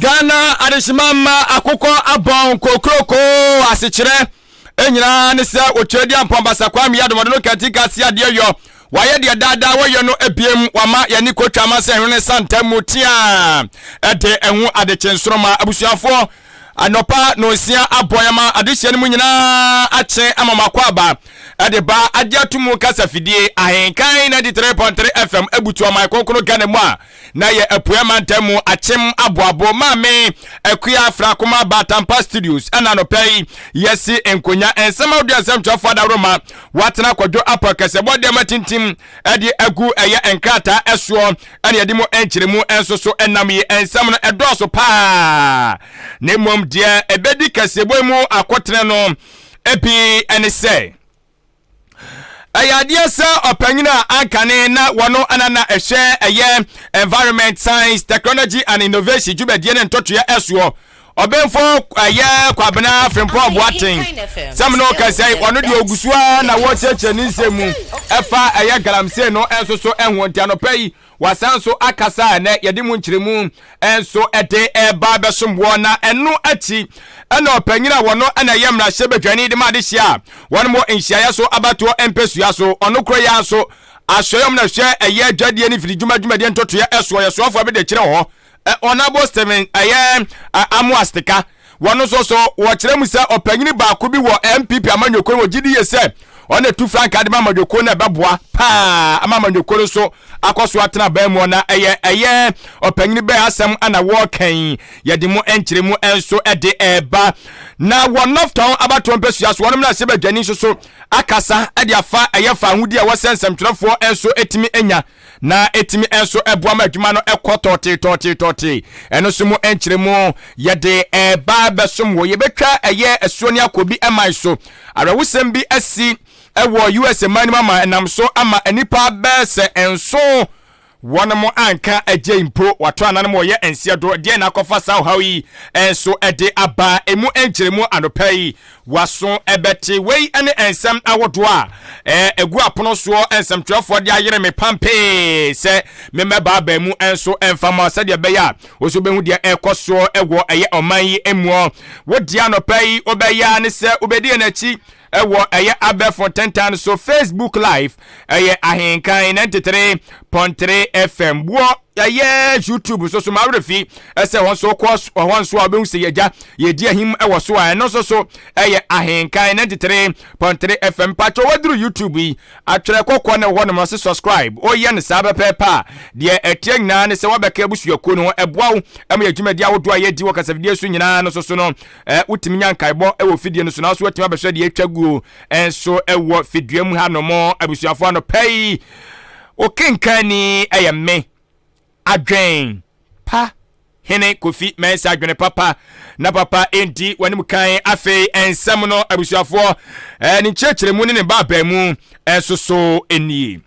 Ghana adehyema mma akokɔ abɔn kokroko asekyerɛ nyinaa ne sɛ Otweaduampɔn Basa Kwame Yiadom ɔde no kɛnti kase adeɛ yɔ wayɛ deɛ daadaa wɔyɛ no ebiem wama yɛne kotwa ama sɛ hwene santa mu tea ɛde ɛho adekye nsoroma abusuafoɔ anɔpa nonsia abɔ yɛma adehyeɛ no mu nyinaa akye ama makɔ aba ɛde ba agye ato mu kasa fidie ahenkan 93.3 FM abutu ɔman kronkron Ghana mu a na yɛ apueɛ mantam mu akyem aboabo maame Akua Frakoma Batampa Studios ɛna anɔpa yi yɛsi nkonya nsɛm ahodoɔ nsɛmtwerɛfoɔ adaworoma watena kwadwo apɔ kɛsɛbɔ deɛ matintim ɛde agu ɛyɛ nkrataa ɛsoɔ ɛne yɛde mu nkyerɛmu nso so ɛnam yi nsɛm no ɛdɔɔso paa na mmom deɛ ɛbɛdi kɛseɛbɔ mu akotene no ebi ɛne sɛ ɛyɛ adeɛ sɛ ɔpanyin a ankane na wɔno ana na ɛhwɛ ɛyɛ Environment, Science, Technology and Innovation dwumadie ne ntɔtoeɛ ɛsoɔ, ɔbɛnfo ɛyɛ Kwabena Frimpong Boateng, sɛm no kɛsɛ ɔno deɛ ogu so ara na wɔkyerɛkyerɛ ne nsɛm mu ɛfa ɛyɛ galamsey no nso so ɛho. Nti anɔpa yi wasan nso akasa a ɛnɛ yɛde mu nkyerɛmu nso ɛde ɛreba bɛsom wɔ. Na ɛno akyi ɛna ɔpanyin a wɔno ɛna ɛyɛ mmarahyɛ badwani de ma adehyɛ a wɔn mo nhyiaeɛ so abatoɔ mpɛsua so, ɔno koro yi ara nso asɔyɔm na hwɛ ɛyɛ adwadie ne firi dwuma dwumadie ntotoeɛ ɛsoɔ yɛ soafoɔ bi de kyerɛ hɔ, Honorable Stephen ɛyɛ Amoah Stika, wɔn nso so wɔkyerɛ mu sɛ ɔpanyini baako bi wɔ NPP amanyɔkuo no wɔ gyidi yie sɛ ɔna etu frankaa de ma amanyɔkuo no ɛbɛboa paa ama amanyɔkuo no so akɔ so atena bɛn mu. Na ɛyɛ ɔpanyini bɛn asɛm ana wɔɔkan? Yɛde mu nkyerɛ mu nso ɛde ɛɛba. Na wɔ North Town abatoɔ mpɛsua so, wɔn mmarahyɛ badwani nso so akasa ɛde afa ɛyɛ fa ahodie a wɔsɛ nsɛmtwerɛfoɔ nso etumi anya na ɛtumi nso boa ma adwuma no kɔ tɔɔtee tɔɔtee tɔɔtee. Ɛno nso mu nkyerɛmu yɛde ɛreba bɛsom wɔ. Yɛbɛtwa ɛyɛ asuo ne akɔ bi man so. Awerɛhosɛm bi asi wɔ USA man no mu ama ɛnam so ama nnipa bɛyɛ sɛ 7 wɔn mo anka agyei mpo wɔato ananom wɔyɛ nseɛ do. Deɛ na akɔfa saa ɔhaw yi nso de aba, emu nkyerɛmu anɔpa yi W'aso bɛte. Wei ne nsɛm ahodoɔ a ɛgu apono soɔ nsɛmtwerɛfoɔ de ayere me pampee sɛ memmɛbaabaa mu nso mfa ma sɛdeɛ ɛbɛyɛ a wo nso wobɛhu deɛ ɛrekɔ soɔ wɔ ɛyɛ ɔman yi muɔ. Wo deɛ anɔpa yi wobɛyɛ ara ne sɛ wobɛdi yɛn akyi wɔ ɛyɛ abɛɛfo ntentan so, Facebook Live, ɛyɛ Ahenkan 93.3 FM wɔ ɛyɛ YouTube nso so. Mawerɛ fi ɛsɛ hɔ nso kɔ hɔ nso a wobɛhu sɛ yɛgya yɛdi ahim wɔ so a ɛno nso so ɛyɛ Ahenkan 93.3 FM. Patwɛ waduru YouTube yi, atwerɛ kɔkɔɔ na ɛwɔ hɔ nom ɔse subscribe. Woyɛ no saa pɛpɛɛpɛ a, deɛ ɛteɛ nyinaa ne sɛ woabɛka abusuakuo no ho. Ɛboa wo ɛma yɛ dwumadi ahodoɔ a yɛdi wɔ kasafidie so nyinaa no so so no, wotumi nya nkaebɔ wɔ fidie no so na so watumi abɛhwɛ deɛ atwa guo nso wɔ fidua mu hanom. Abusuafoɔ, anɔpa yi okenkan ni ɛyɛ me Adwen Pa Hene Kofi Mensah. Adwene papa na papa enti w'anim kan. Afei nsɛm no abusuafoɔ, ne nkyerɛkyerɛmu ne ne baabaa mu nso so nie.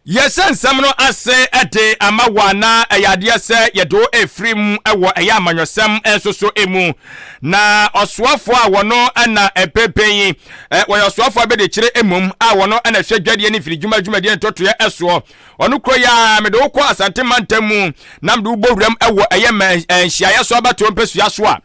Yɛhyɛ nsɛm no ase de ama wo anaa ɛyɛ adeɛ sɛ yɛde wo ɛfiri mu wɔ ɛyɛ amanyɔsɛm nso so mu. Na ɔsoafoɔ a wɔno na mprempren yi wɔyɛ ɔsoafoɔ abɛdiakyire mmom a wɔno na ɛhwɛ dwadie ne mfiridwuma dwumadie ntotoeɛ soɔ, ɔno kuro yi a mede wo kɔ Asante mantam mu na mede wo bɔ wuram wɔ ɛyɛ nhyiaeɛ so abatoɔ mpasua so a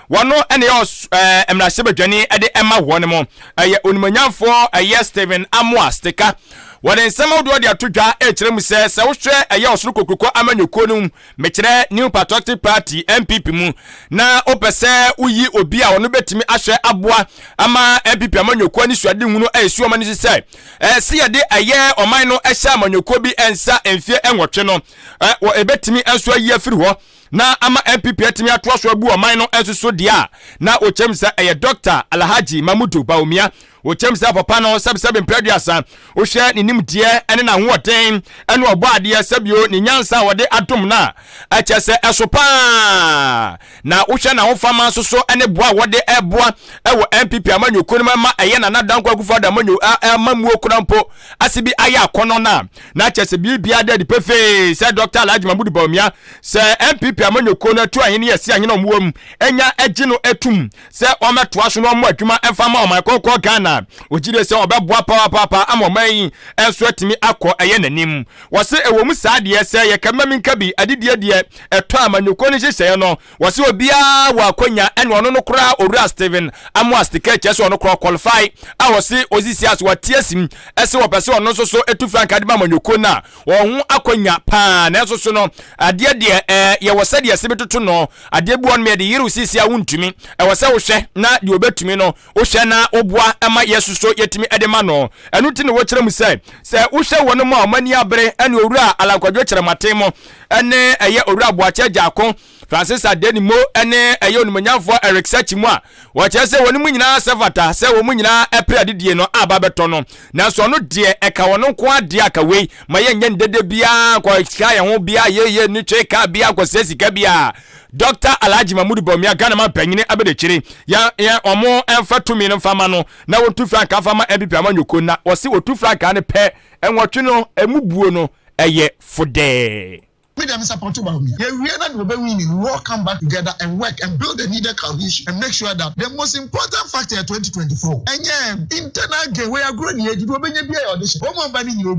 wɔno na ɛyɛ mmarahyɛbadwani de ɛma wɔn mo ɛyɛ onimonyamfoɔ ɛyɛ Stephen Amoah Stika, wɔde nsɛm ahodoɔ de ato dwa ɛkyerɛ mu sɛ sɛ wohwɛ ɛyɛ ɔsoro kokuroko amanyɔkuo no mu, mekyerɛ New Patriotic Party, NPP mu, na wopɛ sɛ woyi obi a ɔno bɛtumi ahwɛ aboa ama NPP amanyɔkuo anisoadehunu a ɛsi wɔn ani so sɛ ɛsɛ yɛde ɛyɛ ɔman no ɛhyɛ amanyɔkuo bi nsa mfeɛ 8 no, wɔ ɛbɛtumi nso ayi afiri hɔ na ama NPP atumi atoa so abu ɔman no nso so deɛ a, na wɔkyɛm sɛ ɛyɛ Dr. Alhaji Mamudu Bawumia. Wɔkyɛm sɛ papa no sɛbesɛbe mprɛ 30, wohwɛ ne nimdeɛ ne n'ahoɔden ne ɔbɔ adeɛ sɛbio ne nyansa a wɔde adom no a, ɛkyɛ sɛ ɛso paa. Na wohwɛ n'ahofama nso so ne boa a wɔde ɛboa ɛwɔ NPP amanyɔkuo no mu ma ɛyɛ Nana Dankwa Akufo-Addo amanyɔ amammuo kora mpo ase bi ayɛ akɔnɔ no a, na kyerɛ sɛ biribiara da adi pefee sɛ Dɔkta Alhaji Mahmood Bawumia, sɛ NPP amanyɔkuo no atu ahene yɛ si ahene a wɔwɔ mu anya agye no atum sɛ wɔmmɛtoa so na wɔmmɔ adwuma mfa ma ɔman kɔkɔɔ Ghana. Ghana. Wɔgye die sɛ ɔbɛboa papaapa ama ɔman yi nso atumi akɔ ɛyɛ n'anim. Wɔse ɛwɔ mu saa deɛ sɛ yɛka ma menka bi adidie deɛ ɛtɔ amanyɔkuo no nhyehyɛeɛ no. Wɔse obiara wɔ akwanya ɛne ɔno no koraa Owura Stephen Amoah Stikeh kyerɛ sɛ ɔno koraa ɔqualify a wɔse ɔsisi ase wɔte asim ɛse wɔpɛ sɛ ɔno nso so ɛtu frankaa de ma amanyɔkuo no a wɔn ho akwanya paa. Nanso so no adeɛ deɛ ɛɛ yɛwɔ sɛdeɛ ɛse bɛtoto no adeɛ bi wɔ no yɛde yerew sisi a wontumi ɛwɔ sɛ wohwɛ na deɛ obɛtumi no wohwɛ na woboa ma yɛsoso yɛtumi de ma no. Ɛno nti na wɔkyerɛ mu sɛ sɛ wohwɛ wɔn mu a wɔn ani abere ɛne Owura Alan Kwadwo Kyerematen mo ɛne ɛyɛ Owura Boakye Agyarko, Francis Adenimo ne ɛyɛ Onimuonyamfoɔ Eric Sakyi mu a, wɔkyerɛ sɛ wɔn mu nyinaa sɛ fata sɛ wɔn mu nyinaa pere adedie no a ba bɛtɔ no. Nanso ɔno deɛ ɛka ɔno nko ara deɛ aka wei ma yɛnyɛ no dede biara nkɔka yɛn ho biara yeye ne twe kaa biara nkɔsɛe sika biara. Dɔkta Alhaji Mahmood Bawumia, Ghana manpanyini abɛdiakyire, yɛn yɛn wɔn mfa tumi no mfa ma no na wɔntu frankaa mfa ma NPP amanyɔkuo na wɔse wɔtu frankaa no pɛ nwɔtwe no ɛmu buo no ɛyɛ fodɛɛ. Me deɛ me support Bawumia. Yɛ wie na deɛ ɔbɛ winni we all come back together and work and build the needed cohesion and make sure that the most important factor yɛ 2024 ɛnyɛ internal gain wei agorɔ ni yɛdi deɛ ɔbɛnya biara yɛ ɔde hyɛ wɔn a ɔba no nyina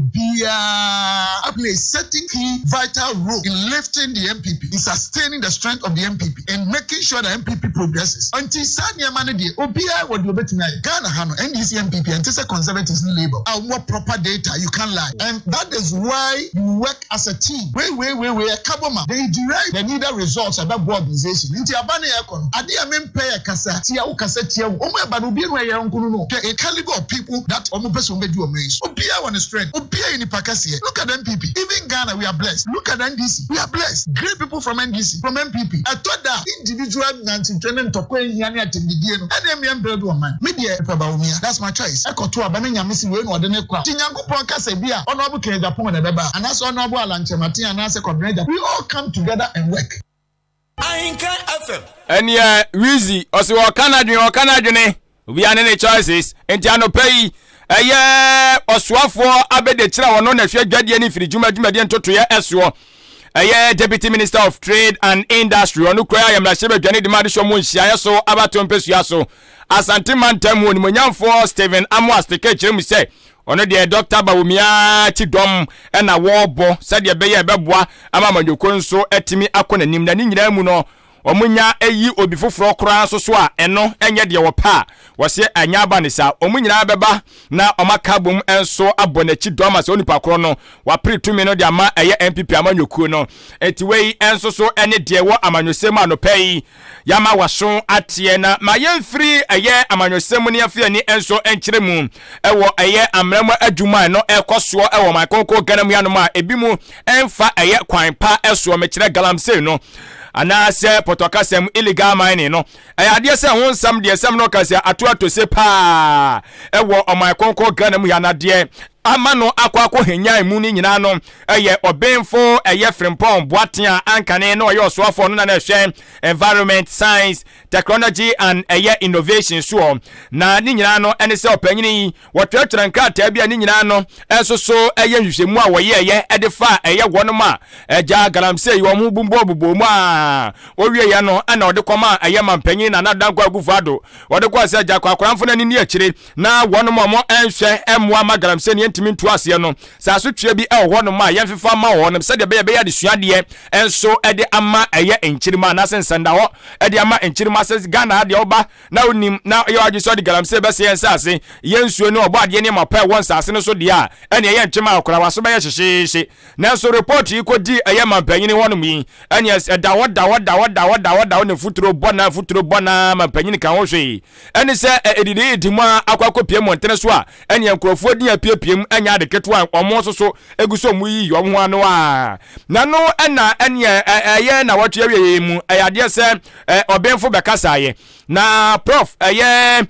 obiara play certain key vital role in lifting the NPP in sustaining the strength of the NPP in making sure that NPP progresses nti saa nneɛma no deɛ obiara wɔ deɛ ɔbɛtumi ayɛ Ghana ha no NDC NPP ɛnte sɛ Conservatives ne Labour a wɔn wɔ proper data you can't lie and that is why you work as a team wei wei wei wei ɛka bɔ ma they derive the needed results ɛbɛboa organisation nti aba ne ɛkɔ no adeɛ a mempɛ yɛ kasa tia wo kasa tia wo wɔn ɛba no obiara nu ɛyɛ nko no no hwɛ a calibre of people that wɔn pɛ sɛ wɔn bɛdi wɔn yi so obiara wɔ ne strength obiara yɛ nipa kɛseɛ look at NPP even Ghana we are blessed look at NDC we are blessed great people from NDC from NPP ɛtɔ da individual nantintwe ne ntɔkwa ehia ne atɛmdidie no ɛna mmea mbere do ɔman me deɛ mepɛ Bawumia that's my choice ɛkɔto aba ne Nyame se wei na ɔde ne kɔ a ti Nyankopɔn kasa bi a Honourable Ken Agyapong na ɛbɛba a anaasɛ Honourable Alan Kyerematen anaasɛ Kwabena Agyapong we all come together and work. Ahenkan FM. Ɛneɛ Wizzy ɔse ɔka n'adwene ɔka n'adwene obiara ne ne choices nti anɔpa yi ɛyɛ ɔsoafoɔ abɛdekyerɛ a ɔno na ɛhwɛ dwadie ne mfiridwuma dwumadie ntotoeɛ ɛsoɔ ɛyɛ Deputy Minister of Trade and Industry ɔno kura yɛ mmarahyɛbadwa ne dema adehyɛ mu nhyiaeɛ so abato mpɛsua so Asante mantam mu onimuonyamfoɔ Stephen Amoah Steke kyerɛ mu sɛ ɔno deɛ Dɔkta Bawumia akyi dɔm na wɔrebɔ sɛdeɛ ɛbɛyɛ ɛbɛboa ama amanyɔkuo nso atumi akɔ n'anim na ne nyinaa mu no wɔnya yi obi foforɔ koraa nso so a ɛno nyɛ deɛ wɔpɛ a wɔse ɛnyɛ aba ne saa wɔn nyinaa bɛba na wɔaka abom nso abɔ n'akyi dɔm a sɛ onipa korɔ no wapere tumi no de ama ɛyɛ NPP amanyɔkuo no. Enti wei nso so ne deɛ ɛwɔ amanyɔsɛm mu anɔpa yi. Yɛama waso ateɛ na ma yɛmfiri ɛyɛ amanyɔsɛm mu ne yɛmfa yɛn ani nso nkyerɛ mu ɛwɔ ɛyɛ amena mu adwuma a ɛno ɛkɔ soɔ ɛwɔ ɔman kronkron Ghana mu yanom a ebi mu ɛmfa ɛyɛ kwan pa ɛsoɔ mekyerɛ galamsey no anaasɛ pɔtɔkasɛm illegal mining no. Ɛyɛ adeɛ sɛ ho nsɛm deɛ sɛm no ka sɛ ato atose paa ɛwɔ ɔman kronkron Ghana mu ya na deɛ ama no akɔ akɔ henyan mu no nyinaa no ɛyɛ ɔbenfo ɛyɛ Frimpong Boateng a ankane na ɔyɛ ɔsoafoɔ no na na ɛhwɛ Environment, Science, Technology and ɛyɛ Innovation soɔ na ne nyinaa no ɛne sɛ ɔpanyini yi wɔtwerɛtwerɛ nkrataa bi a ne nyinaa no nso so ɛyɛ nhwehwɛmu a wɔyɛɛyɛ ɛde fa ɛyɛ wɔnom a ɛgya galamsey wɔn ho bobɔbobɔ mu a wɔwieɛ no ɛna ɔde kɔma ɛyɛ mampanyin Nana Dankwa Akufo-Addo wɔde kɔɔ sɛ gya kwakoranfo no ani ni akyire na wɔnom a wɔn ɛnhwɛ ɛmmoa ma galamsey no yɛntumi ntu aseɛ no sɛ asotweɛ bi ɛwɔ hɔnom a yɛmfefa ma wɔnom sɛdeɛ ɛbɛyɛ ɛbɛyɛ adesuadeɛ nso ɛde ama ɛyɛ nkyirima anaasɛ nsɛndahɔ ɛde ama nkyirima sɛ Ghana ha deɛ woba na wonim na yɛ wadwe sɛ ɔde galamsey bɛsɛ yɛn nsase, yɛn nsuo ne ɔbɔ adeɛ nneɛma pa ɛwɔ nsase no so deɛ a, ɛneɛ yɛ ntwema a koraa waso bɛyɛ hyehyeehye. Nanso report yi kɔdii ɛyɛ mampanyini hɔnom yi, ɛneɛ ɛda hɔ da hɔ da hɔ da hɔ da hɔ da hɔ na mfuturo bɔ na mfuturo bɔ na mampanyini ka ho hwee. Ɛne sɛ ɛdidi di mu a akɔ akɔpie mmɔntene so a, ɛneɛ nkurɔfoɔ din apiepie mu ɛnyɛ ade ketewa a wɔn nso so egu so wɔn yiyi wɔn ho ano a. Na no ɛna ɛneɛ ɛyɛ na wɔtwe awieɛ mu ɛyɛ adeɛ sɛ ɔbenfo bɛkasaeɛ. Na Prof. Ɛyɛ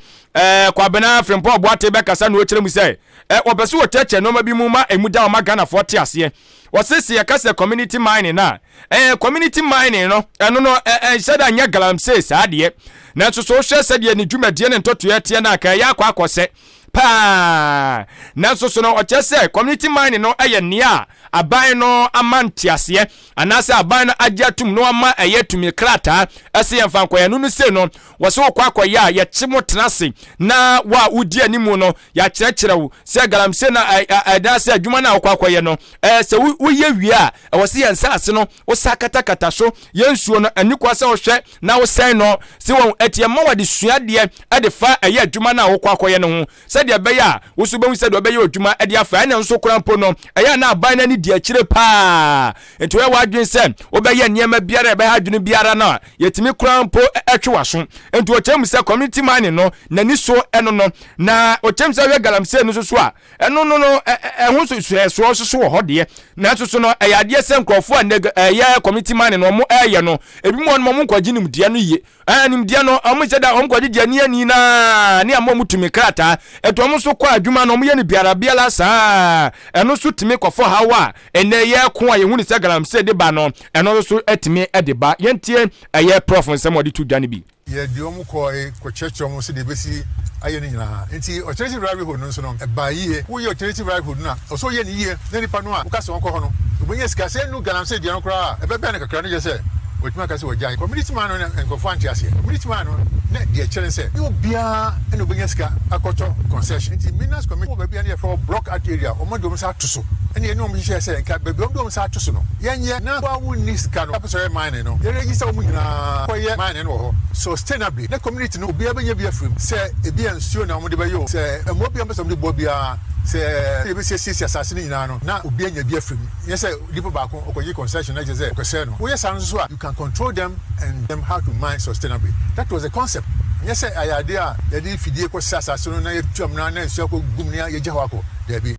Kwabena Frimpong Boateng bɛkasa na ɔkyerɛ mu sɛ wɔpɛ sɛ wɔkyerɛkyerɛ nneɛma bi mu ma ɛmu da hɔ ma Ghanafoɔ te aseɛ. Wɔse sɛ yɛka sɛ community mining no a, community mining no, ɛno no ɛnhyɛ da nyɛ galamsey saa deɛ. Nanso sɛ wohwɛ sɛdeɛ ne dwumadie ne ntotoeɛ teɛ no a, ka ɛyɛ akɔ akɔsɛ. paa. Nanso so no ɔkyerɛ sɛ community mining no yɛ nea aban no ama nteaseɛ anaasɛ aban no agye atum na wama ɛyɛ tumi krataa ɛsɛ yɛmfa nkɔyɛ no sei no, wɔsɛ wokɔ akɔyɛ a, yɛkye mo tena ase na wo a wodi animu no, yɛakyerɛkyerɛ wo sɛ galamsey na ɛdan sɛ adwuma no a wokɔ akɔyɛ no, sɛ woyɛ wie a, ɛwɔ sɛ yɛn nsase no wosa katakata so, yɛn nsuo no ani kwa sɛ wohwɛ na wosɛn no sɛ wɔn ɛti ɛma wɔde suadeɛ ɛde fa ɛyɛ adwuma no a wokɔ akɔyɛ no ho, sɛdeɛ ɛbɛyɛ a woso bɛhu sɛdeɛ ɔbɛyɛ adwuma ɛde afa. Ɛna nso kora mpo no, ɛyɛ a na aban no ani di akyire paa, nti wɔyɛ w'adwene sɛ wobɛyɛ nneɛma biara a ɛbɛha adwene biara no a, yɛtumi kora mpo ɛtwe w'aso. Nti ɔkyerɛ mu sɛ community mining no n'ani so ɛno no, na ɔkyerɛ mu sɛ ɔyɛ galamsey no nso so a, ɛno no ɛho nsusuɛsoɔ nso so wɔ hɔ deɛ, nanso so no ɛyɛ adeɛ sɛ nkurɔfoɔ a ɛyɛ community mining no, ɔmo ɛyɛ no, ebi mu wɔn ɔmo nkɔgye nimdeɛ no yie. Nimdeɛ no, ɔmo nhyɛ da ɔmo kɔgye deɛ ne ani naa ne ama ɔmo tumi krataa ɛto ɔmo nso kɔ adwuma no, ɔmo yɛ no biara biara saa. Ɛno nso tumi kɔfɔ haw a ɛnɛ yɛ ko a yɛhu ne sɛ galamsey de ba no, ɛno nso tumi de ba. Yɛntie ɛyɛ Prof nsɛm a ɔde to dwa no bi. Yɛde wɔn kɔɔ kɔkyerɛkyerɛ wɔn sɛdeɛ ɛbɛsi ayɛ no nyinaa. Nti alternative livelihood no nso no, ɛbaa yie. Woyɛ alternative livelihood no a, ɔsɛ ɔyɛ no yie na nipa no a woka sɛ wɔnkɔ hɔ no, obɛnya sika sɛ ɛnu galamsey deɛ no koraa a, ɛbɛbɛn no kakra no, kyerɛ sɛ wɔtumi aka sɛ wɔgyae community man no. Ne nkurɔfoɔ ante aseɛ. Community man no ne deɛ kyerɛ ne sɛ ne obiara ɛna obɛnya sika akɔtɔ concession. Nti Minerals Commission wɔ baabi a ne yɛfrɛ hɔ block out area, wɔn de wɔn nsa ato so, ɛne yɛne wɔn hyehyɛ sɛ nka baabi a wɔn de wɔn nsa ato so no, yɛnyɛ na wɔn a wɔnni sika no apɛ sɛ ɔyɛ mining no, yɛregister wɔn nyinaa kɔyɛ mining no wɔ hɔ sustainably, na community no obiara bɛnya bi afiri mu, sɛ ebi yɛ nsuo na wɔde bɛyɛ o, sɛ mmoa bi a wɔpɛ sɛ wɔde boa biara, sɛ yɛbɛsiesie asase no nyinaa no, na obiara nya bi afiri mu. Nyɛ sɛ nipa baako ɔkɔgye concession na kyerɛ sɛ ɔkɔsɛɛ no. Woyɛ saa no nso so a, you can control them and them how to mine sustainably. That was the concept. Nyɛ sɛ ɛyɛ adeɛ a yɛde fidie kɔsɛ asase no na yɛtu amena na nsuo akɔ gum na yɛgya hɔ akɔ, daabi.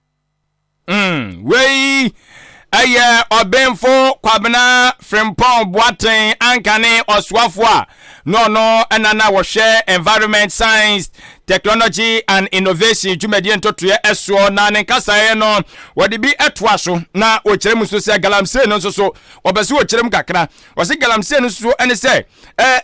Wei ɛyɛ Ɔbenfo Kwabena Frimpong Boateng ankane ɔsoafo a na ɔno ɛna na wɔhwɛ Environment, Science, Technology and Innovation dwumadie ntotoeɛ ɛsoɔ, na ne nkasaeɛ no wɔde bi ɛtoa so na wɔkyerɛ mu so sɛ galamsey no nso so wɔpɛ sɛ wɔkyerɛ mu kakra. Wɔsi galamsey no so ɛne sɛ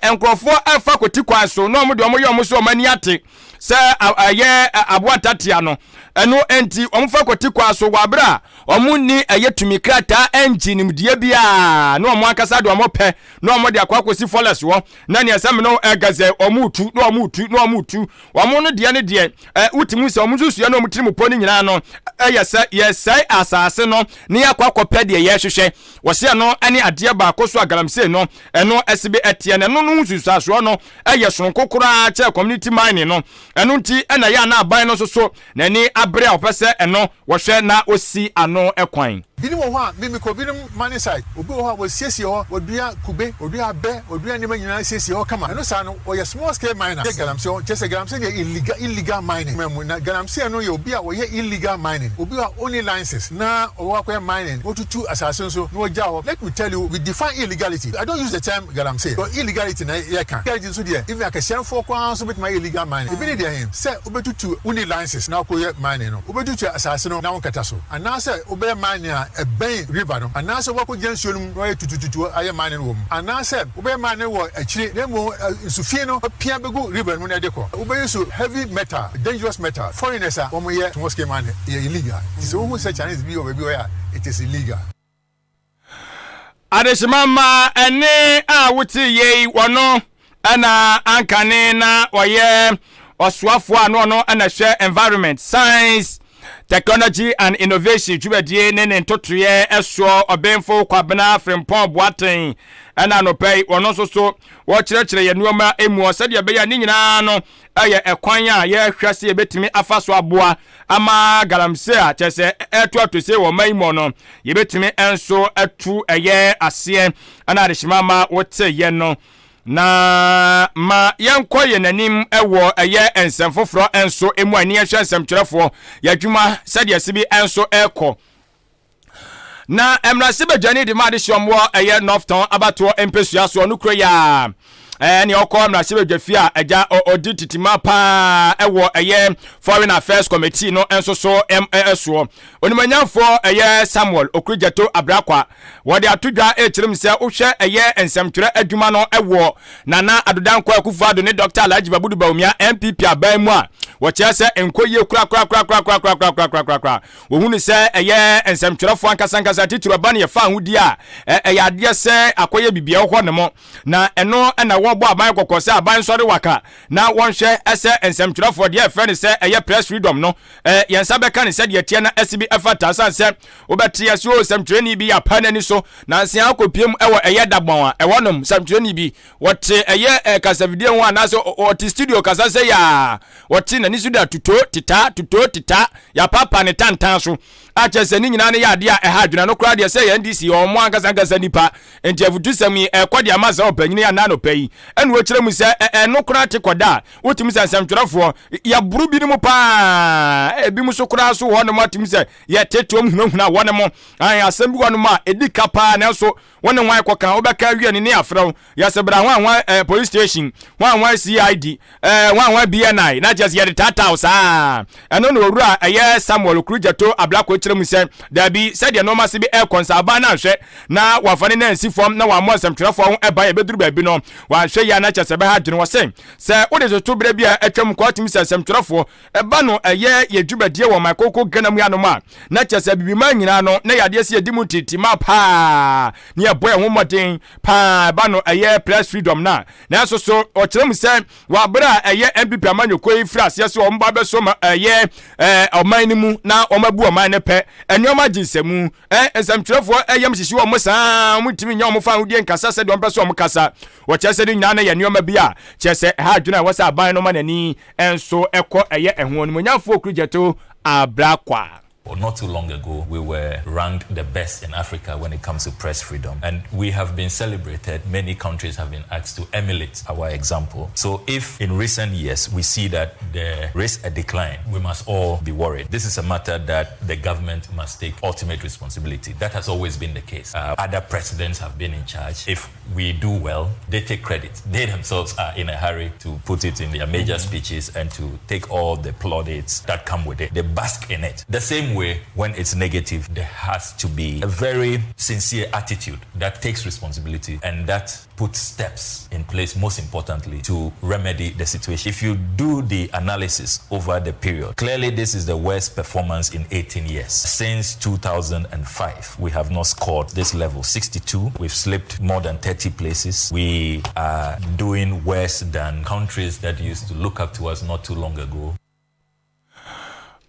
nkurɔfoɔ ɛfa kɔti kwan so na wɔn de wɔn yɛ wɔn so wɔn ani ate sɛ ɛyɛ aboa ntatea no. Ɛno nti wɔn fa kɔti kwan so wɔ abere a wɔn ni ɛyɛ tumi krataa, ɛngye nimdeɛ biara, na wɔn ankasa de wɔn pɛ na wɔn de akɔ akɔsi forest hɔ, na nea sɛ mene ɛga sɛ wɔn tu na wɔn tu na wɔn tu wɔn no deɛ ne deɛ wotumi sɛ wɔn nso na wɔn tiri mu pɔ no nyinaa no ɛyɛ sɛ yɛsɛe asase no na yɛakɔ akɔpɛ deɛ yɛhwehwɛ. Wɔsi ɛno ɛne adeɛ baako so a galamsey no ɛno ɛsi bi ɛteɛ, na ɛno no nsusuasoɔ no ɛyɛ soronko koraa kyɛ community mining no. Ɛno nti ɛna yɛ ana aban no nso so n'ani abere a ɔpɛ sɛ ɛno wɔhwɛ na osi ano ɛkwan. Binom wɔ hɔ a, mimikɔ binom mining site, obi wɔ hɔ a wɔsiesie hɔ, wɔdua kube, wɔdua abɛ, wɔdua nneɛma nyinaa siesie hɔ kama. Ɛno saa no, wɔyɛ small scale miner. Yɛ galamsey, kyerɛ sɛ galamsey deɛ, illegal mining mu, na galamsey no yɛ obi a wɔyɛ illegal mining, obi a ɔnni license na ɔwɔ akɔyɛ mining, wɔtutu asase nso na wɔgya hɔ. Let me tell you, we define illegality. I don't use the term galamsey because illegality na yɛka. Illegality nso deɛ, even akɛseɛfoɔ koraa nso bɛtumi ayɛ illegal mining. Ebi ne deɛ he sɛ wobɛtutu, wonni license na wakɔyɛ mining no, wobɛtutu asase no na wonkata so, anaasɛ wobɛyɛ mining a ɛbɛn river no, anaasɛ wobɛkɔgyina nsuo no mu na wayɛ tutututu ayɛ mining wɔ mu, anaasɛ wobɛyɛ mining wɔ akyire na mmom nsufie no apia bɛgu river no mu na ɛde kɔ, wobɛyi so heavy metal, dangerous metal. Foreigners a wɔyɛ small scale mining yɛ illegal, nti sɛ wohu sɛ Chinese bi wɔ baabi hɔ a, it is illegal. Adehyema ma ɛne a wote yei, wɔno ɛna ankane na ɔyɛ ɔsoafoɔ a no ɔno ɛna hwɛ Environment, Science, Technology and Innovation dwumadie ne ne ntotoeɛ ɛsoɔ, Ɔbenfo Kwabena Frimpong Boateng, ɛna anɔpa yi wɔno nso so wɔkyerɛkyerɛ yɛn nneɛma emu sɛdeɛ ɛbɛyɛ ne nyinaa no ɛyɛ ɛkwan a yɛhwɛ sɛ yɛbɛtumi afa so aboa ama galamsey a kyerɛ sɛ ɛto atose wɔ ɔman yi mu no, yɛbɛtumi nso atu ɛyɛ aseɛ. Ɛna adehyema ma wote yɛ no, na ma yɛnkɔ yɛn anim wɔ ɛyɛ nsɛm foforɔ nso mu a ani ɛhwɛ nsɛmtwerɛfoɔ yɛadwuma sɛdeɛ si bi nso ɛrekɔ. Na mmarahyɛbadwani de ma adehyɛ ɔmoɔ ɛyɛ North Tongu abatoɔ mpɛsua soɔ no kuro yi a ɛne ɔkɔ mmarahyɛbadwa fie a agya ɔdi titima paa ɛwɔ ɛyɛ Foreign Affairs Committee no nso so ɛsoɔ, onimanyamfoɔ ɛyɛ Samuel Okudzeto Ablakwa, wɔde ato dwa ɛkyerɛ mu sɛ wohwɛ ɛyɛ nsɛmtwerɛ adwuma no ɛwɔ Nana Addo Dankwa Akufo-Addo ne Dr. Alhaji Babudu Bawumia NPP aban mu a, Wɔkyerɛ sɛ ɛnkɔ yie korakorakorakorakorakorakorakorakoraa. Wɔhunu sɛ ɛyɛ nsɛmtwerɛfoɔ ankasankasa titiriw ɛba no yɛfa ahodie a, ɛyɛ adeɛ sɛ akɔyɛ biribi ɛwɔ hɔ nom. Na ɛno na wɔbɔ aban kɔkɔ sɛ aban nsɔre waka na wɔnhwɛ sɛ nsɛmtwerɛfoɔ deɛ ɛfrɛ no sɛ ɛyɛ press freedom no yɛn nsa bɛka no sɛdeɛ ɛteɛ na ɛsi bi ɛfata ɛsiane sɛ wobɛte ɛsɛ o sɛmtwerɛni bi yɛapa n'ani so nanse akɔpiem ɛwɔ ɛyɛ dabɔn a ɛwɔ nom sɛmtwerɛni bi wɔte ɛyɛ kasafidie ho anaasɛ wɔte studio kasa sɛ yaa wɔte n'ani so da tuto teta tuto teta yɛapapa ne tantan so akyɛ sɛ ne nyinaa no yɛ adeɛ a ɛha adwene no koraa deɛ sɛ yɛ NDC wɔn ankasa ankasa nipa nti afutusɛm yi ɛkɔ de ama sɛ ɔpanyini anaa nɔpɛ yi ɛna wɔkyerɛ mu sɛ ɛno koraa te kɔda a wotumi sɛ nsɛmtwerɛfoɔ yɛboro binom paa ebi mu so koraa so hɔ nom atumi sɛ yɛtete wɔn hunahuna wɔn mo asɛm bi wɔ nom a ɛdi ka paa nanso Wo ne hwan kɔka? Wobɛka awie no ne yɛafrɛ wo. Yɛse bra hwan hwan eh, police station, hwan hwan CID, eh, hwan hwan BNI, na kyerɛ sɛ yɛde taataa wo saa. Ɛno na owura a ɛyɛ Samuel Okudzeto Ablakwa kyerɛ mu sɛ, daabi, sɛdeɛ nnoɔma se bi ɛrekɔ nsa aban no anhwɛ na wafa ne nan ansi fam na wammɔ nsɛmtwerɛfoɔ ho ban ɛbɛduru baabi no, wanhwɛ yie a na kyerɛ sɛ ɛbɛha adwene. Wɔse sɛ wode toto berɛ bi a atwam kɔ atumi sɛ nsɛmtwerɛfoɔ Ɛba no ɛyɛ yɛ dwumadie wɔ ɔman koko Ghana mu anom a, na kyerɛ sɛ Abibiman nyinaa no na yɛ adeɛ sɛ yɛdi mu ntintima paa na yɛbɔ yɛn ho mmɔden paa ɛba no ɛyɛ press freedom no a. Nanso so ɔkyerɛ mu sɛ wɔ abere a ɛyɛ NPP amanyɔkuo yi firi aseɛ sɛ wɔn ba bɛso ma ɛyɛ ɔman no mu na wɔn abu ɔman no pɛ, nneɛma gye nsɛmu. Nsɛmtwerɛfoɔ ɛyam hyehye wɔn saa, wɔn ntumi nyɛ wɔn fa ahodie nkasa sɛdeɛ wɔn pɛ sɛ wɔn kasa. Wɔkyerɛ sɛ ne nyinaa no yɛ nneɛma bi a kyerɛ sɛ ɛha adwene a ɛwɔ sɛ aban no ma n'ani nso kɔ ɛyɛ ɛho onimuonyamfoɔ Okudzeto Ablakwa. Not too long ago, we were ranked the best in Africa when it comes to press freedom. And we have been celebrated. Many countries have been asked to emulate our example. So if in recent years we see that there is a decline, we must all be worried. This is a matter that the government must take ultimate responsibility. That has always been the case. Uh, other presidents have been in charge. If we do well, they take credit. They themselves are in a hurry to put it in their major mm-hmm. speeches and to take all the plaudits that come with it. They bask in it. The same way, when it's negative, there has to be a very sincere attitude that takes responsibility and that puts steps in place, most importantly, to remedy the situation. If you do the analysis over the period, clearly this is the worst performance in 18 years. Since 2005, we have not scored this level. 62, we've slipped more than 30 places. We are doing worse than countries that used to look up to us not too long ago.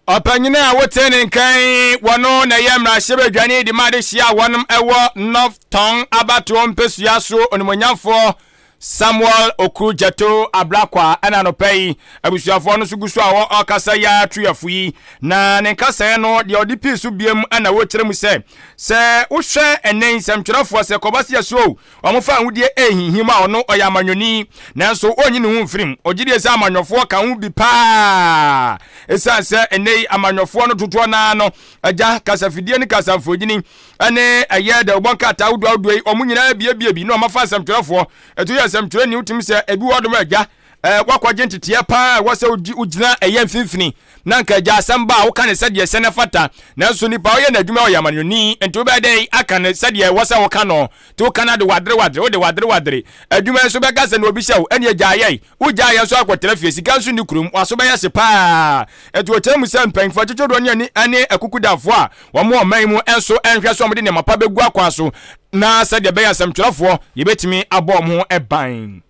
Ɔpanyin a wote ne nkan yi, wɔno na ɛyɛ mmarahyɛbadwani de ma adehyeɛ a wɔnom ɛwɔ North Tong abatoɔ mpesua so onimuonyamfoɔ Samuel Okudzeto Ablakwa ɛna anɔpa yi abusuafoɔ no nso gu so a wɔkasa yi ara tuyafo yi na ne nkasaeɛ no deɛ ɔde pii so biam ɛna wɔkyerɛ mu sɛ sɛ wohwɛ ɛnɛ nsɛmtwerɛfoɔ sɛ kɔba sɛ yɛso Wɔfa ahudeɛ rehinhim a ɔno ɔyɛ amanyɔni nanso ɔnyi ne ho mfiri mu. Ɔgye die sɛ amanyɔfoɔ ka ho bi paa ɛsiane sɛ ɛnnɛ yi amanyɔfoɔ no dodoɔ no ara no agya kasafidie ne kasamfogyini ne ɛyɛ dawubɔ nkrataa ahodoɔ ahodoɔ yi wɔn nyinaa biebie bi na wɔafa nsɛmtwerɛfoɔ ɛto yɛ nsɛmtwerɛni wotumi sɛ ebi wɔ dom agya wakɔgye nteteɛ paa ɛwɔ sɛ wogyina ɛyɛ mfimfini na nka agya asɛm ba a woka ne sɛdeɛ sɛ ne fata nanso nipa ɔyɛ n'adwuma ɔyɛ amanyɔni nti wobɛyɛ dɛ aka ne sɛdeɛ ɛwɔ sɛ woka no nti woka no ade wadere wadere wode wadere wadere adwuma nso bɛka sɛ na obi hyɛ wo ɛne agya ayɛe wogya ayɛ nso akɔtena fie sika nso nni kurom waso bɛyɛ hye paa nti wɔkyerɛ mu sɛ mpanyinfoɔ akyekyedoɔ ne ani ne akukudafoɔ a wɔn ɔman mu nso nhwɛ sɛ wɔde nneɛma pa bɛgu akwan so na sɛdeɛ ɛbɛyɛ asɛmtwerɛfoɔ yɛbɛtumi abɔ wɔn ho ban.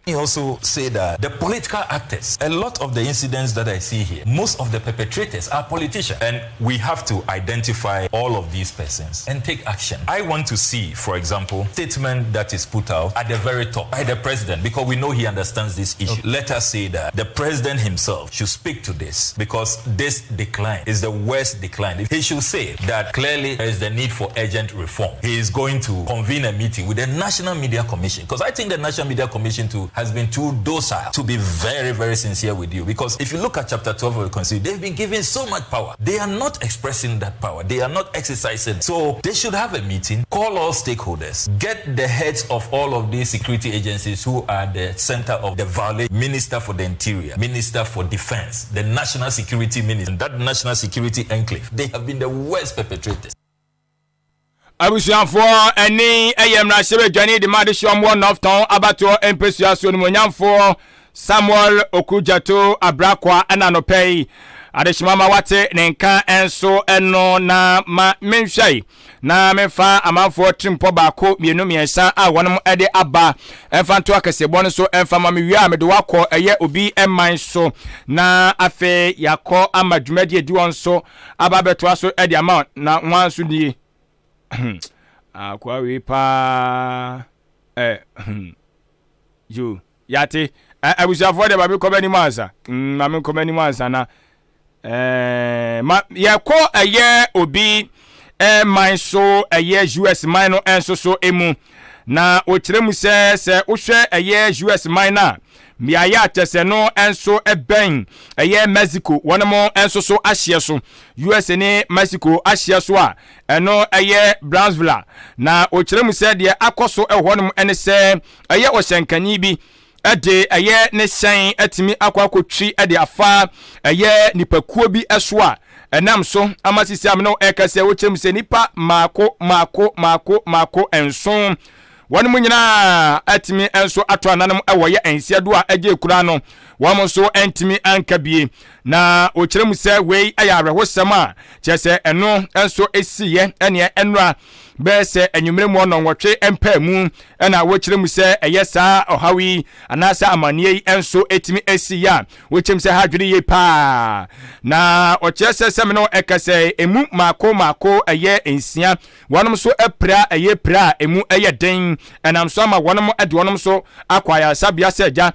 Me also say that the political actors, a lot of the incidents that I see here, most of the perpetrators are politicians. And we have to identify all of these persons and take action. I want to see, for example, statement that is put out at the very top by the president, because we know he understands this issue. Okay. Let us say that the president himself should speak to this, because this decline is the worst decline. He should say that clearly there is the need for urgent reform. He is going to convene a meeting with the National Media Commission, because I think the National Media Commission too has been too docile, to be very, very sincere with you. Because if you look at chapter 12 of the Constitution, they've been given so much power. They are not expressing that power. They are not exercising. So they should have a meeting, call all stakeholders, get the heads of all of these security agencies who are the center of the violation, Minister for the Interior, Minister for Defense, the National Security Minister, and that National Security Enclave. They have been the worst perpetrators. Abusuafoɔ ɛne ɛyɛ mmarahyɛbadwani de ma adehyeɛ ɔmo wɔ North Town abatoɔ mpesua so onimuonyamfoɔ. Samuel Okudzeto Ablakwa ɛna anɔpɛ yi adehyema ma wate ne nka nso ɛno. Na ma menhwɛ yi na memfa amanfoɔ tirimpɔ baako, mmienu, mmiɛnsa a wɔnom de aba ɛmfa nto akɛseɛbɔ no so ɛmfa ma mewie a, mede wakɔ ɛyɛ obi man so, na afei yɛakɔ ama dwumadie adi wɔn so aba abɛtoa so de ama na wɔn nso nie. Akoa wei paa ɛ yo yate. Abusuafoɔ deɛ, maame kɔm anim ansa, maame kɔm anim ansa na ma yɛkɔ ɛyɛ obi man so, ɛyɛ US man no nso so emu. Na wɔkyerɛ mu sɛ wohwɛ ɛyɛ US man no a, mmeaeɛ a kyɛ sɛ no nso bɛn ɛyɛ Mexico, wɔn nso so ahyeɛ so, US ne Mexico ahyeɛ so a ɛno ɛyɛ Brownsville. Na wɔkyerɛ mu sɛ deɛ akɔ so ɛwɔ hɔnom ɛne sɛ ɛyɛ ɔhyɛnkani bi ɛde ɛyɛ ne hyɛn ɛtumi akɔ akɔtwi ɛde afa ɛyɛ nipakuo bi ɛso a ɛnam so ama sisi amena ɛka sɛ wɔkyerɛ mu sɛ nipa maako maako maako maako 7, wɔn mu nyinaa atumi nso ato ananom ɛwɔ yɛ nsia do a ɛgye kura no, wɔn nso ntumi anka bie. Na wɔkyerɛ mu sɛ wei ɛyɛ awerɛhosɛm a kyerɛ sɛ ɛno nso esiiɛ ɛneɛ ɛnora bɛyɛ sɛ anwummerɛ mu ɔnɔnwɔtwe mpaa mu. Ɛna wɔkyerɛ mu sɛ ɛyɛ saa ɔhaw yi anaasɛ amanneɛ yi nso ɛtumi esiiɛ a wɔkyerɛ mu sɛ ha adwene yie paa. Na ɔkyerɛ sɛ sɛm no ɛka sɛ emu maako maako ɛyɛ 6, wɔnom nso apira, ɛyɛ pira a emu ɛyɛ den, ɛnam so ama wɔnom de wɔnom nso akɔ ayaresabea sɛ agya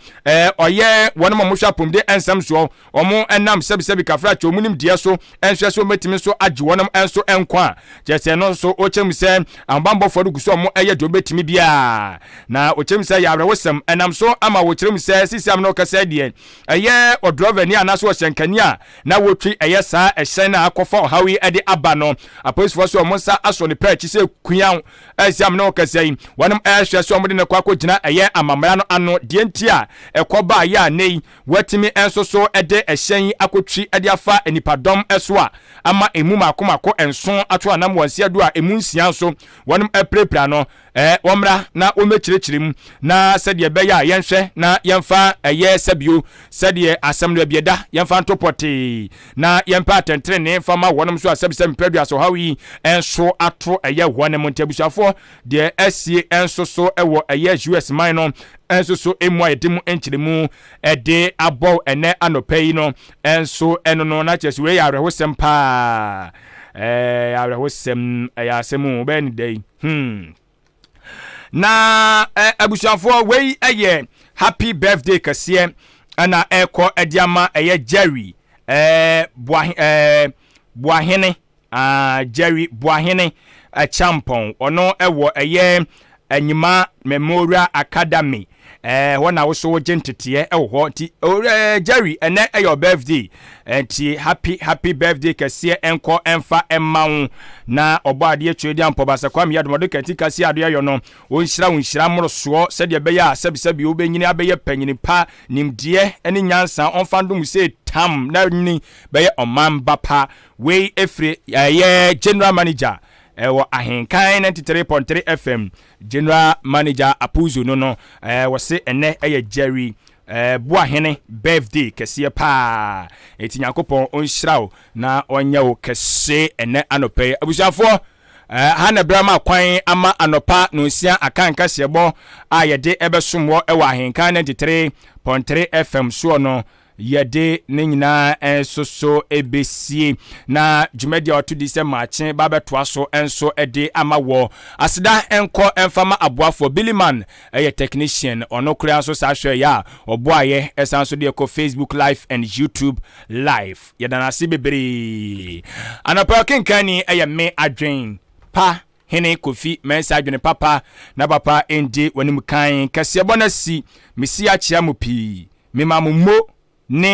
ɔyɛ wɔnom a wɔhwɛ apɔmuden nsɛm soɔ, wɔn ɛnam sɛbisɛbi kafra kyɛ wɔn nim deɛ so ɛnso ɛsɛ wɔn nso agye wɔnom nso nkwa a kyerɛ sɛ no nso wɔkyerɛ mu sɛ ahobanbɔfoɔ no gu so wɔn ɛyɛ deɛ wɔbɛtumi biara. Na wɔkyerɛ mu sɛ yɛ awerɛhosɛm, ɛnam so ama wɔkyerɛ mu sɛ sisi am na ɔkasa deɛ ɛyɛ ɔdrɔvani anaasɛ ɔhyɛnkani a na wɔtwi ɛyɛ saa ɛhyɛn na akɔfa ɔhaw yi ɛde aba no, apolisifoɔ so wɔn nsa asɔ ne pɛ akyi sɛ kuya ɛsi am na ɔkasa yi, wɔnom ɛrehwɛ sɛ wɔde ne kɔ akɔgyina ɛyɛ amammerɛ no ano deɛ nti a ɛkɔ baa yɛ a ne yi wɔatumi nso so ɛde ɛhyɛn yi akɔtwi ɛde afa nipadɔm ɛso a ama emu mako mako 7 ato anam wɔn nsia do a emu 6 nso wɔnom apirapira no. Wɔmmra na wɔmmɛkyerɛkyerɛ mu na sɛdeɛ ɛbɛyɛ a yɛnhwɛ na yɛmfa ɛyɛ sɛbio sɛdeɛ asɛm no abiɛda, yɛmfa nto pɔtee na yɛmpɛ atɛntenene mfa ma wɔnom so a sɛbisɛ mpɛduasa ɔhaw yi nso ato ɛyɛ wɔn mu. Nti abusuafoɔ, deɛ asie nso so ɛwɔ ɛyɛ US man no nso so emu a yɛde mu nkyerɛmu ɛde abɔ ɛnɛ anɔpɛ yi no nso ɛno no, na kyerɛ sɛ wei yɛ awerɛhosɛm paa. Awerɛhosɛm, ɛyɛ asɛm o, bɛyɛ ne da yi. Na abusuafoɔ, wei ɛyɛ happy birthday kɛseɛ ɛna ɛkɔ ɛde ama ɛyɛ Jerry Boahene, Jerry Boahene Ɛkyampɔn. Ɔno ɛwɔ ɛyɛ Anyima Memorial Academy hɔ na woso wogye nteteɛ ɛwɔ hɔ. Nti Jerry, ɛnɛ ɛyɛ your birthday, nti happy happy birthday kɛseɛ ɛnkɔ ɛmfa ɛma wo. Na ɔbɔ adeɛ twɛ di ampɔbasa Kwame Adomɔde kɛnti kasi adeɛ yɔ no, wɔnhyira wo nhyira mmorosoɔ sɛdeɛ ɛbɛyɛ a sɛbisɛbi wobɛnyini abɛyɛ panyini pa, nimdeɛ ne nyansa ɔmfa ndom sɛ tam na nyini bɛyɛ ɔman ba pa. Wei efiri ɛyɛ general manager ɛwɔ Ahenkan 93.3 FM, general manager Apuzo no wɔse ɛnɛ ɛyɛ Jerry Boahene birthday kɛseɛ paa. Eti Nyankopɔn ɔnhyira wo na ɔnyɛ wo kɛse ɛnɛ anɔpɛ yi. Abusuafoɔ, ha na ɛbrɛ ma kwan ama anɔpa nonsia aka nkaseɛbɔ a yɛde ɛbɛsom wɔ ɛwɔ Ahenkan 93.3 FM soɔ no, yɛde ne nyinaa nso so ebesie na dwumadi a ɔto di sɛ maakye ba bɛtoa so nso de ama wɔ. Aseda nkɔ mfama aboafoɔ. Billyman ɛyɛ technician, ɔno koraa nso saa hwɛ yɛ a ɔboayɛ, ɛsan so de ɛkɔ Facebook Live and YouTube Live. Yɛda no ase bebree. Anɔpa kenkan ni ɛyɛ me Adwen Pa Hene Kofi Mɛnsa. Adwene papa na papa ndi w'anim kan kɛseɛ bɔ no asi mesi akyea mu pii mema mo mo ne.